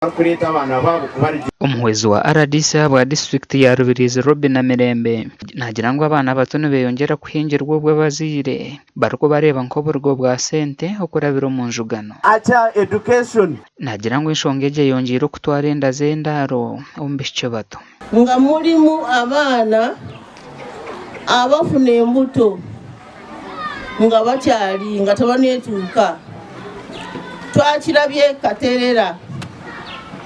Barikureeta abaana baabo kubarigisa. Omuhwezi wa RDC ahabwa disiturikiti ya Rubirizi Robina Mirembe naagira ngu abaana bato nibeyongyera kuhingirwa obwo abazaire barikubareeba nk'oburugo bwa sente okurabira omu njugano. Acha education. Naagira ngu enshonga egi eyongyeire okutwara enda z'endaaro omu baishiki bato. Nga mulimu abaana abafuna embuto nga bakyali nga tebanetuuka. Twakirabye Katerera,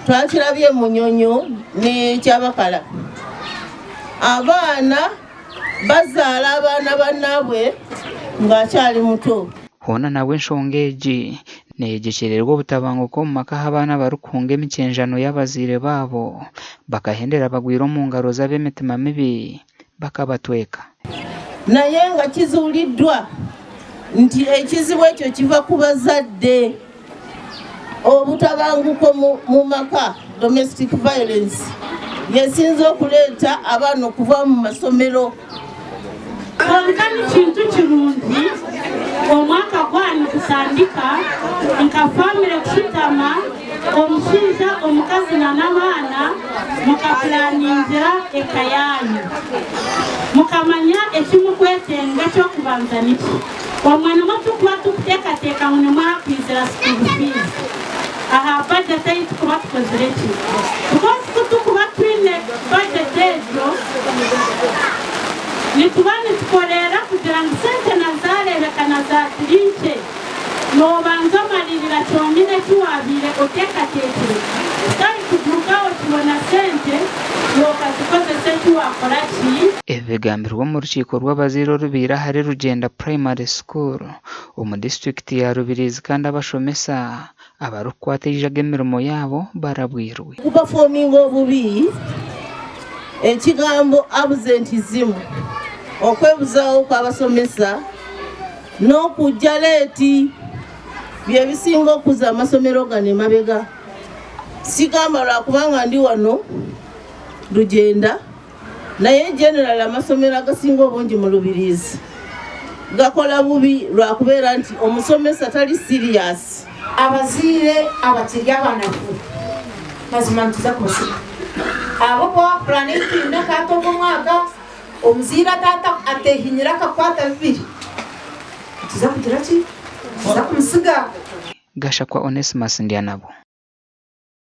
twakirabye Munyonyo ne Kyabakala. Abaana bazaala abaana banaabwe nga akyali muto. Hoona nabwo enshonga egi Neeyegyekyererwa obutabanguko omu maka ahu abaana barikuhunga emikyenjano y'abazaire baabo bakahendera bagwire omu ngaro z'ab'emitima mibi bakabatweka. Naye nga kizuuliddwa nti ekizibu ekyo kiva ku bazadde, obutabanguko mu maka, domestic violence, y'esinze okuleeta abaana okuva mu masomero. Kwonka ni kintu kirungi omwaka gwaba nigutandika nka famire kushutama, omushaija, omukazi na n'abaana mukapuraningira eka yaanyu. Mukamanya eki mukwetenga eky'okubanza niki. Obumwe nimwo turikuba turikuteekateeka ngu nimwo hakwizira school fees aha budget ei turikuba tukozire ki because ku turikuba twine budget egyo nituba nitukoreera kugira ngu sente na zareebeka na zaatiri nkye nobanza omariirira kyonyine eki wabaire oteekateekire kutari kuguruka okibona sente iwe okazikozesa eki wakora ki. Ebi bigambirwe omu rukiiko rw'abazaire orubaire ahari Rugyenda Primary School omu disiturikiti ya Rubirizi kandi abashomesa abarikukwata eijaga emirimo yaabo barabwirwe. Okupafominga obubi, ekigambo absenteeism, okwebuzaho kw'abashomesa n'okujja leeti byebisinga okuza amasomero gano emabega. Sigamba lwakubanga ndi wano Rugyenda Naye generally amasomero agasinga obungi mu Rubirizi gakola bubi lwakubeera nti omusomesa tali serious. Abazaire abakiri abanafu mazima nituza kubasiga ahabw'okuba wapuraninga akahati ogu omwaka omuzaire atehinyire akakwata bibiri nituza kugira ki? Nituza kumusiga. Gashakwa Onesmus Ndyanabo.